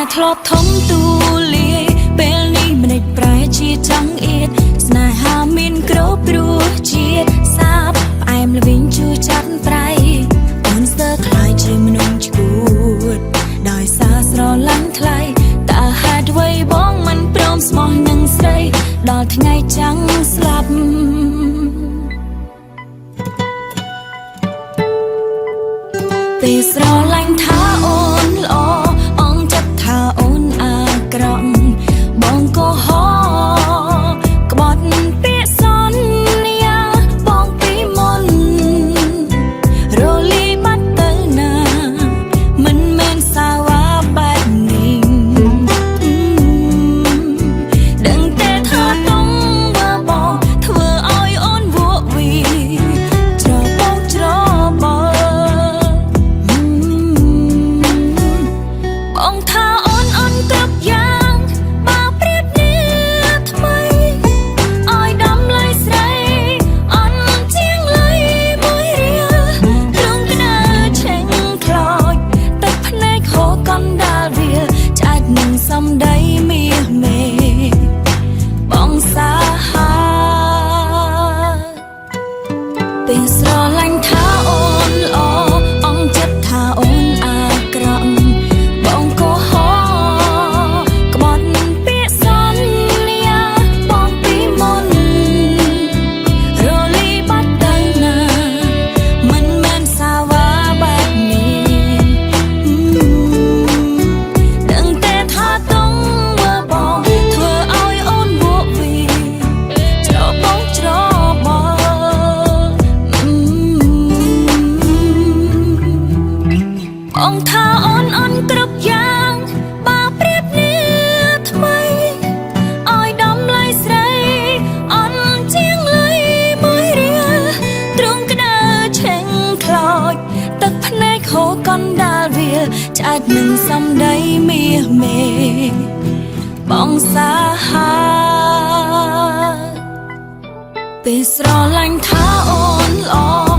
ហ៍ធ្លាប់ធំទូលាយពេលនេះមិនេចប្រែជាចង់អៀតស្នេហាមានគ្រប់រសជាតិសាបផ្អែមល្វីងជូរចាត់ប្រៃអូនស្ទើរខ្លាយជាមនុស្សឈួតដោយសារស្រឡាញ់ថ្លៃតើហេតុអ្វីបងមិនព្រមស្មោះនឹងស្រីដល់ថ្ងៃចាំងស្លាប់ ពេលស្រឡាញ់ថាអូនល្អអងចិត្តថាអូនអាក្រក់បងក៏ហក្បត់ពាក្យសន្យាបងពីមុនរលីបាត់ទៅណាមិនមែនសាវ៉ាបែបនេះដឹងតែថាតុងបើបងធ្វើឲ្យអូនវក់វីច្របោកច្របល់ បងថាអូនអូនគ្រប់យ៉ាងបើប្រៀបនេះថ្មីឲ្យដំឡៃស្រីអន់ជាងលុយមួយរៀលទ្រង់ក្តៅឆេងខ្លោចទឹកភ្នែកហូរកណ្ដាលវាលឆ្អែតនឹងសំដីមាសមេបងសាហា ពេលស្រឡាញ់ថាអូនល្អអងចិត្តថាអូនអាក្រក់បងក៏ហក្បត់ពាក្យសន្យាបងពីមុនរលីបាត់ទៅណាមិនមែនសាវ៉ាបែបនេះដឹងតែថាតុងមើបងធ្វើឲ្យអូនវក់វីច្របោកច្របល់ បងថាអូនអូនគ្រប់យ៉ាងបើប្រៀបនេះថ្មីឲ្យដំឡៃស្រីអន់ជាងលុយមួយរៀលទ្រង់ក្តៅឆេងខ្លោចទឹកភ្នែកហូរកណ្ដាលវាលឆ្អែតនឹងសំដីមាសមេបងសាហាពេលស្រឡាញ់ថាអូនល្អ